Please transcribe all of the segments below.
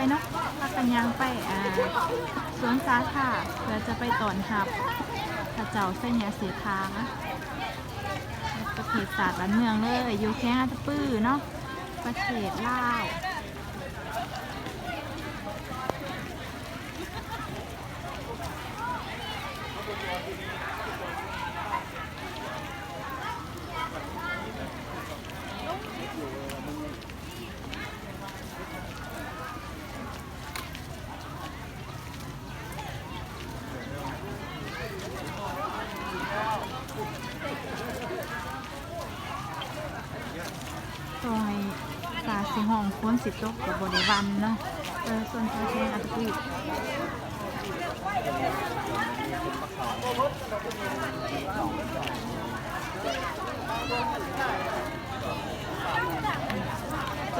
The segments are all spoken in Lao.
ເນາະ ພາກັນຍ່າງໄປ ອ່າ ສວນສາທາ ເພື່ອຈະໄປຕ້ອນຮັບພະເຈົ້າໄຊຍະເສດຖາ ປະເທດຊາດບ້ານເມືອງເລີຍ ຢູ່ແຂວງອັດຕະປືເນາະ ປະເທດລາວ. ຕໍ່ໃຫ້ຟ້າຊິຮ້ອງ ຝົນຊິຕົກກໍບໍ່ໄດ້ຫວັ່ນເນາະ. ເອີ ສ່ວນຊາວແຂວງອັດຕະປື ຈ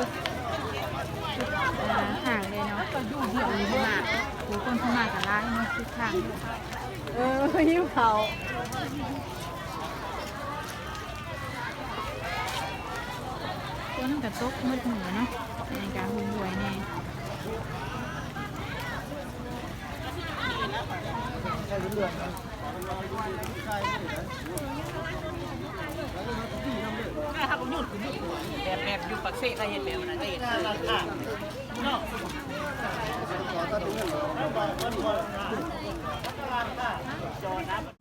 ຸດ ຈຸດ ອ່າ ຫ້າງເລີຍເນາະ ຜູ້ຄົນເຂົ້າມາກໍຫຼາຍເນາະ ຄືຄັກ. ເອີ ຫິວເຂົ້າ. ຝົນກໍຕົກໝົດມື້ເນາະ ໃນການຮຸ່ນຮວຍແດ່. ແບບ ແບບຢູ່ປາກເຊກໍເຮັດແບບນັ້ນກໍເຮັດ.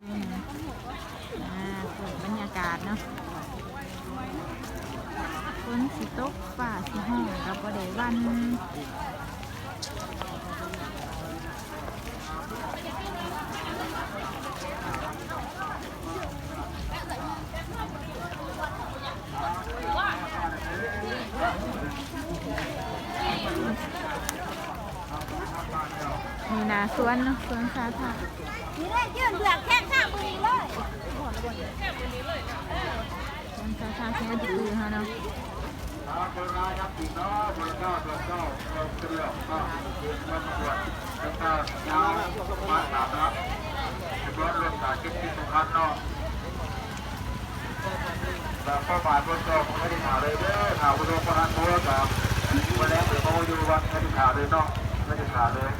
ອືມ ອ່າ ເປີດບັນຍາກາດເນາະ ຝົນຊິຕົກ ຟ້າຊິຮ້ອງກໍບໍ່ໄດ້ຫວັ່ນ. ຢູ່ໜ້າສວນເນາະ ສວນສາທາ ນີ້ເລີຍ ຍື່ນເບືອກແຂ້ງຂ້າງມືນີ້ເລີຍ ສວນສາທາແຂວງອັດຕະປືເຮົາເນາະ. ເປົ້າໝາຍເພິ່ນກໍບໍ່ໄດ້ຖ້າເລີຍເດີ ຖ້າບໍ່ລົງບໍ່ທັນຕົວກໍບໍ່ແລງໄປເອົາຢູ່ວັດ ໄປຖ້າເລີຍເນາະ ໄປຖ້າເລີຍ.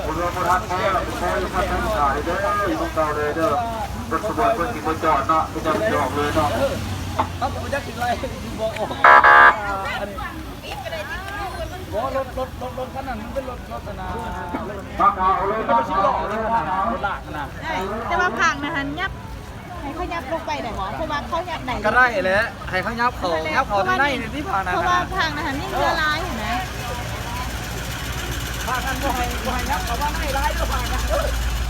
ບໍ່ລົງບໍ່ທັນຕົວກໍບໍ່ໄດ້ຖ້າເລີຍເດີ ຢູ່ນຳເກົ່າເລີຍເດີ ລົດຂະບວນເພິ່ນຊິບໍ່ຈອດເນາະ ເພິ່ນຈະໄປຈອດເລີຍເນາະ. ເຮົາກໍບໍ່ຈັກຊິໄລ່ຊິບໍ່ອອກ ອັນ ບໍ່ ລົດ ລົດ ລົດ ລົດຄັນນັ້ນມັນເປັນລົດ ລົດອັນນ່າ ບັກເອົາເລີຍ ບັກເອົາເລີຍ ລົດລາກຫັ້ນນະ. ແຕ່ວ່າພາກນະຫັ້ນຫຍັບ ໃຫ້ເຂົາຫຍັບລົງໄປໄດ້ບໍ່? ເພາະວ່າເຂົາຫຍັບໄດ້ ກໍໄດ້ແຫຼະ ໃຫ້ເຂົາຫຍັບເຂົ້າ ຫຍັບເຂົ້າໃນໃນນີ້ ພາກນັ້ນ ເພາະວ່າພາກນະຫັ້ນຍັງເຫຼືອຫຼາຍຫັ້ນນະ. ພາກນັ້ນບໍ່ໃຫ້ ບໍ່ໃຫ້ຫຍັບເຂົ້າມາໃນຫຼາຍເດີ ພາກນັ້ນ ເອີ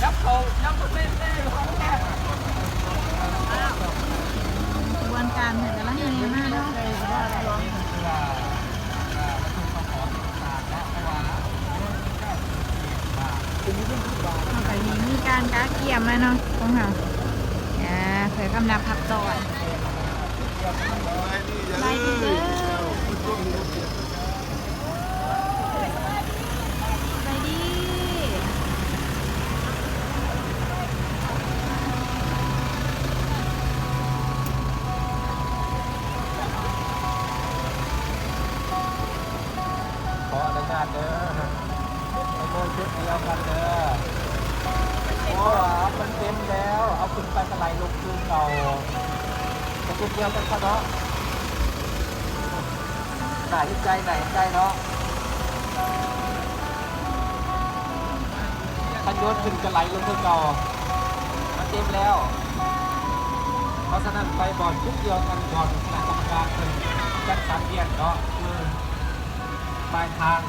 ຫຍັບເຂົ້າ ຫຍັບເຂົ້າໃນ ໃນ ຂະບວນການເພິ່ນກຳລັງແຫ່ມາເນາະ. ເຮົາກໍມີ ມີການກະກຽມມາເນາະຂອງເຮົາ ອ່າ ເພື່ອຄຳນັບຮັບຕ້ອນ. ສະບາຍດີເດີ ສະບາຍດີ. ຂໍອະນຸຍາດເດີ ໃຫ້ໂມຍຊຸດດຽວກັນເດີ ເພາະວ່າມັນເຕັມແລ້ວ ເອົາຂຶ້ນໄປກະໄຫຼລົງຄືເກົ່າ ກະຊຸດດຽວກັນຊະເນາະ. ໜ້າເຫັນໃຈ ໜ້າເຫັນໃຈເນາະ ຄັນໂຍນຂຶ້ນກະໄຫຼລົງຄືເກົ່າ ມັນເຕັມແລ້ວ. ເພາະສະນັ້ນໄປບ່ອນຈຸດດຽວກັນ ບ່ອນຄະນະກຳມະການເພິ່ນຈັດສັນວຽນເນາະ ຄືປາຍທາງ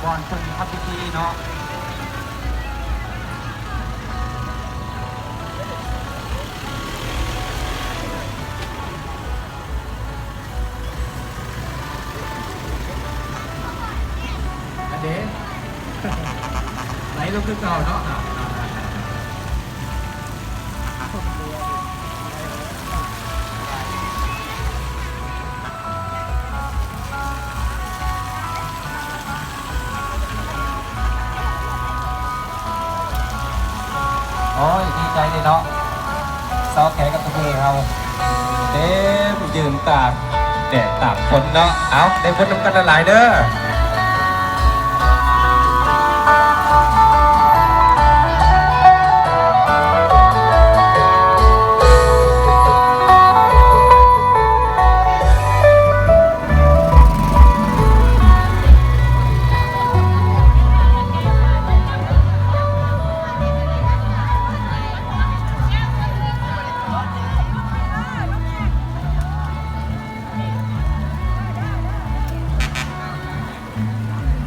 ບ່ອນເພິ່ນທຳພິທີເນາະ. ອັນເດ ໄຫຼລົງຄືເກົ່າເນາະ. ໂອ້ຍ ດີໃຈເດເນາະ ຊາວແຂວງອັດຕະປືເຮົາ. ເຕັມ ຢືນຕາກແດດຕາກຝົນເນາະ. ເອົາ ໄດ້ບຸນນຳກັນຫຼາຍໆເດີ.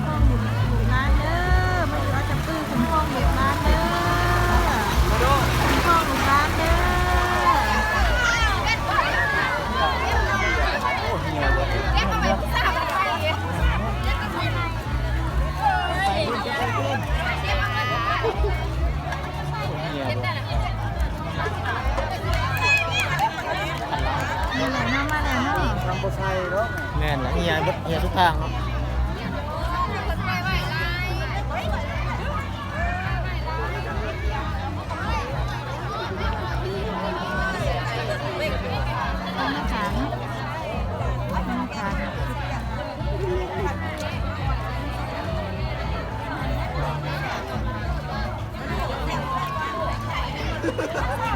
ພ້ອມລູກຫຼານເດີ ມາຢູ່ເອົາຈັບປຶ້ງ ຄຸ້ມຄອງລູກຫຼານເດີ ຄຸ້ມຄອງລູກຫຼານເດີ. ນີ້ແຫຼະເນາະ ມາແລ້ວເນາະ ທຳບໍ່ໃສ່ດອກ. ແມ່ນລະ ເຫື່ອເບິດ ເຫື່ອທຸກທາງເນາະ.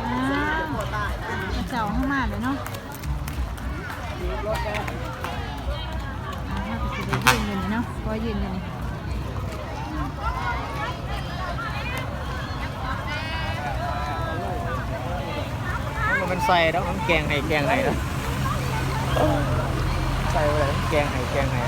ອ້າວ ເຈົ້າເຮົາມາແລ້ວເນາະ. ອ່າ ເຮົາກໍຊິໄດ້ຢືນຢູ່ນີ້ເນາະ ຂໍຢືນຢູ່ນີ້. ມັນບໍ່ແມ່ນໃສ່ດອກ ມັນແກງໃຫ້ແກງໃຫ້ດອກ ໃສ່ບໍ່ໄດ້ ແກງໃຫ້ແກງໃຫ້.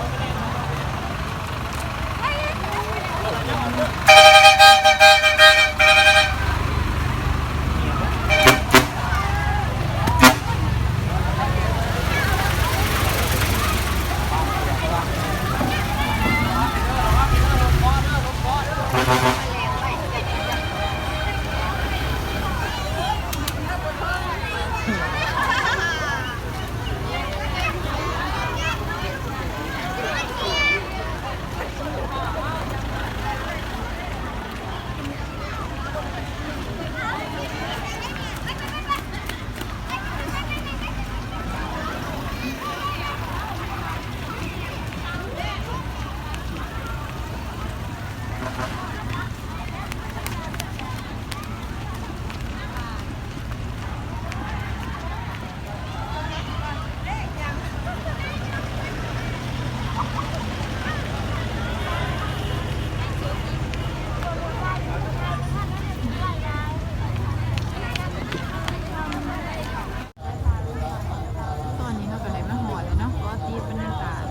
ຕອນນີ້ເຮົາກໍໄດ້ມາຮອດແລ້ວເນາະ ເກາະຕິດບັນຍາກາດ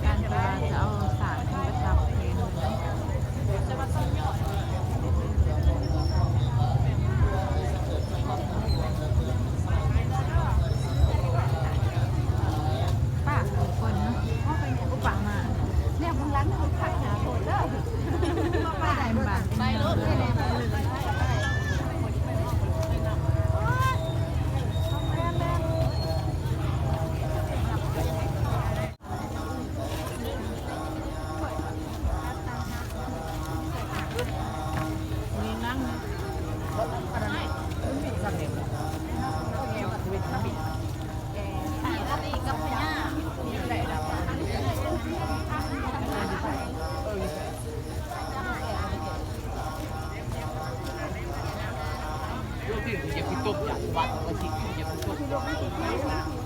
ການທີ່ວ່າຈະເອົາສາກຂຶ້ນໄປທັບເທິງເພິ່ນເນາະ. ປາກເພິ່ນເນາະ ເຮົາໄປຫຍັງກໍປາກມາ ແນວເບື້ອງຫຼັງເຮົາຄັກໜ້າໂພດເດີ. ໄປໂລດ ໄປໂລດ ໄປໂລດ. ເ